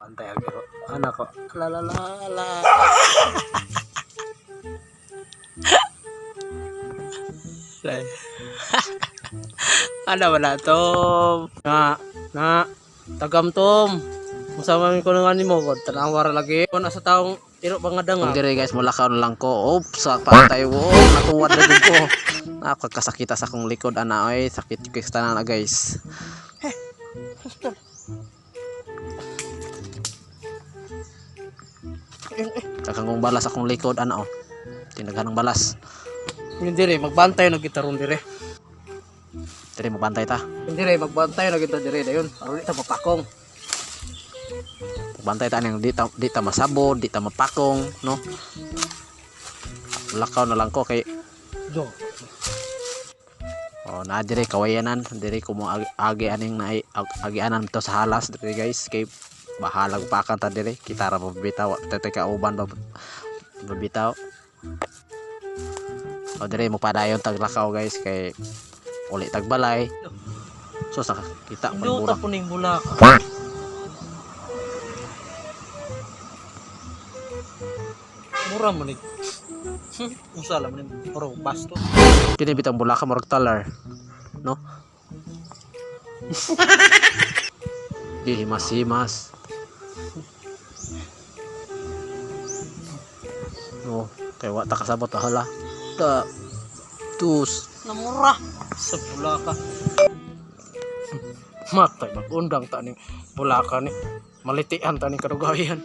Pantay ang iro. Anak ko. La la la la. Ano wala to? Na na tagam tom. Unsa man ko nga nimo god tanawa ra lagi. Kuna sa taong iro ba nga Kung danga. dire guys, mulakaw na lang ko. Oops, sa patay wo. Natuwad na jud ko. Nakakasakita sa akong likod ana oy, sakit kay sa tanan na guys. Daghang kong balas akong likod ana oh. Tinaghan ng balas. Yung dire magbantay na kita ron dire. Dire mabantay ta. Yung dire magbantay na kita dire dayon. Aron di ta mapakong. Bantay ta ning di ta masabod, di ta mapakong, no? Lakaw na lang ko kay Do. oh, na dire kawayanan, dire ko mo agi aning na agianan to sa halas dire guys, kay bahalag pakan ta dire, kita ra mabitaw, tay kauban ba mabitaw. O dire mo padayon taglakaw guys kay uli tagbalay. So sa kita man Induta burak. po ning bulak. Mura man ni. Usa lang man ni pero basto. Kini bitang bulaka murag talar, no? Di himas-himas. No, kay wa ta kasabot ta hala. Ta tus. Namura sa bulaka. Matay magundang ta ning bulaka ni. Malitian ta ning kadugayan.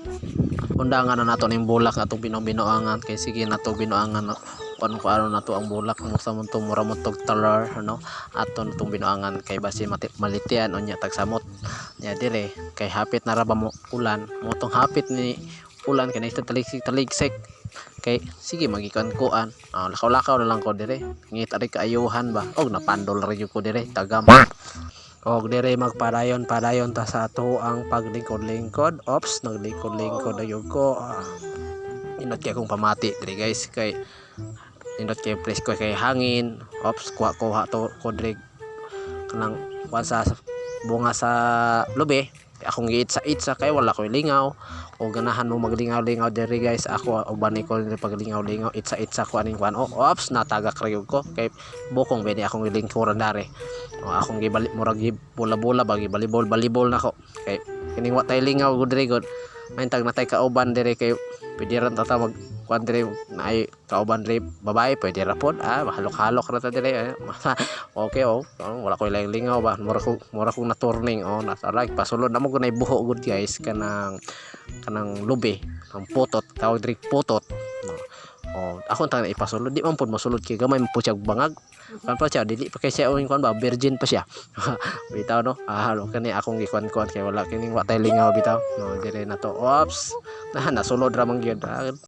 Undangan na nato ning bulak atong binuangan kay sige nato binuangan kung ano nato ang bulak mo sa muntong mura mo tog talar ano ato natong binuangan kay basi malitian unya tagsamot nya dire kay hapit na ra ba mo ulan mo tong hapit ni ulan kay naista taligsik taligsik kay sige magikan kuan ah, lakaw-lakaw na lang ko dire ngita ri kaayuhan ba og napandol ra gyud ko dire tagam. Og dire magpadayon padayon ta sa ato ang paglingkod-lingkod. Ops, naglingkod-lingkod na yun ko. Ah, indot kay akong pamati dire guys kay indot kay presko kay hangin. Ops, kuha-kuha to ko dire kanang kuan sa bunga sa lubi. Akong giitsa-itsa kay wala ko'y lingaw. O ganahan mo maglingaw-lingaw dire guys, ako uban ko dire paglingaw-lingaw, itsa-itsa ko aning kuan. Oh, ops, natagak ra gyud ko kay bukong beni akong gilingkuran dare. O, akong gibalik murag bola-bola ba gibalibol balibol nako kay kining wa tay lingaw gud dire gud maintag natay kauban dire kay pwede ra ta mag kuan dire naay kauban dire babae pwede ra pod ah halok-halok ra ta dire eh. Okay oh, oh wala koy laing lingaw ba mura kong naturning oh nasa like pasulod na mo gunay buho gud guys kanang kanang lubi ang putot tawag dire putot no. Oh, ako tang ipasulod di man pud mosulod kay gamay man pud siya bangag kan pa siya dili pa kay siya uwing kuan ba virgin pa siya bitaw no ah ano kani akong gikuan-kuan kay wala kining wa tay lingaw bitaw no dire na to ops na nasulod ra man gyud. Ah,